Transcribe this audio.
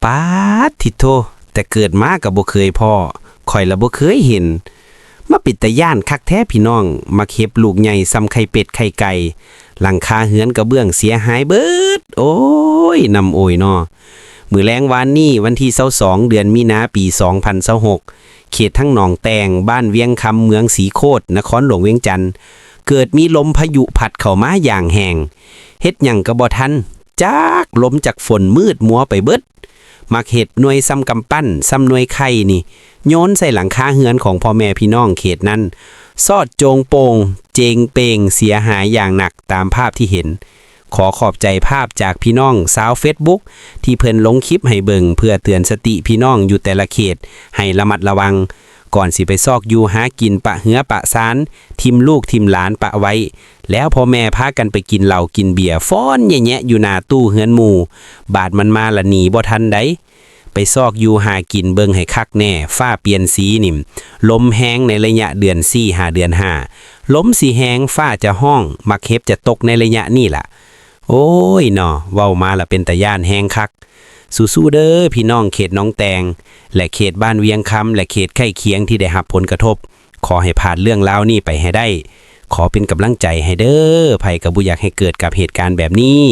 ປາດທິໂທ ແຕ່ເກີດມາກໍບໍ່ເຄີຍພໍ້ ຂ້ອຍລະບໍ່ເຄີຍເຫັນ ມາເປັນຕາຢ້ານຄັກແທ້ພີ່ນ້ອງ ໝາກເຫັບລູກໃຫຍ່ສ່ຳໄຂ່ເປັດໄຂ່ໄກ່ ຫຼັງຄາເຮືອນກະເບື້ອງເສຍຫາຍເບິດ ໂອ້ຍ ນຳໂອຍນໍ. ມື້ແລງວານນີ້ ວັນທີຊາວສອງ ເດືອນມີນາ ປີສອງພັນຊາວຫົກ ເຂດທັງໜອງແຕ່ງ ບ້ານວຽງຄຳ ເມືອງສີໂຄດ ນະຄອນຫຼວງວຽງຈັນ ເກີດມີລົມພາຍຸພັດເຂົ້າມາຢ່າງແຮງ ເຮັດຫຍັງກະບໍ່ທັນ ຈັກລົມຈັກຝົນ ມືດມົວໄປເບິດ. ໝາກເຫັບໜ່ວຍສ່ຳກຳປັ້ນ ສ່ຳໜ່ວຍໄຂ່ນີ້ ໂຍນໃສ່ຫຼັງຄາເຮືອນຂອງພໍ່ແມ່ພີ່ນ້ອງເຂດນັ້ນ ຊອດໂຈງໂປ່ງ ເຈງເປງ ເສຍຫາຍຢ່າງໜັກ ຕາມພາບທີ່ເຫັນ. ຂໍຂອບໃຈພາບຈາກພີ່ນ້ອງຊາວເຟສບຸກ ທີ່ເພິ່ນລົງຄລິບໃຫ້ເບິ່ງ ເພື່ອເຕືອນສະຕິພີ່ນ້ອງຢູ່ແຕ່ລະເຂດໃຫ້ລະມັດລະວັງ ກ່ອນຊິໄປຊອກຢູ່ຫາກິນປະເຮືອປະຊານ ຖິ້ມລູກຖິ້ມຫຼານປະໄວ້ ແລ້ວພໍ່ແມ່ພາກັນໄປກິນເຫຼົ້າກິນເບຍ ຟ້ອນແຍະໆຢູ່ໜ້າຕູ້ເຮືອນໝູ່ ບາດມັນມາລະໜີບໍ່ທັນໃດ. ໄປຊອກຢູ່ຫາກິນເບິ່ງໃຫ້ຄັກແນ່ ຟ້າປ່ຽນສີນີ້ ລົມແຮງໃນໄລຍະເດືອນສີ່ຫາເດືອນຫ້າ ລົມຊິແຮງ ຟ້າຈະຮ້ອງ ໝາກເຫັບຈະຕົກໃນໄລຍະນີ້ລະ. ໂອ້ຍນໍ ເວົ້າມາລະເປັນຕາຢ້ານແຮງຄັກ. ສູ້ໆເດີພີ່ນ້ອງເຂດໜອງແຕ່ງ ແລະ ເຂດບ້ານວຽງຄຳ ແລະ ເຂດໃກ້ຄຽງທີ່ໄດ້ຮັບຜົນກະທົບ. ຂໍໃຫ້ຜ່ານເລື່ອງລາວນີ້ໄປໃຫ້ໄດ້. ຂໍເປັນກຳລັງໃຈໃຫ້ເດີ. ໃຜກະບໍ່ຢາກໃຫ້ເກີດກັບເຫດການແບບນີ້.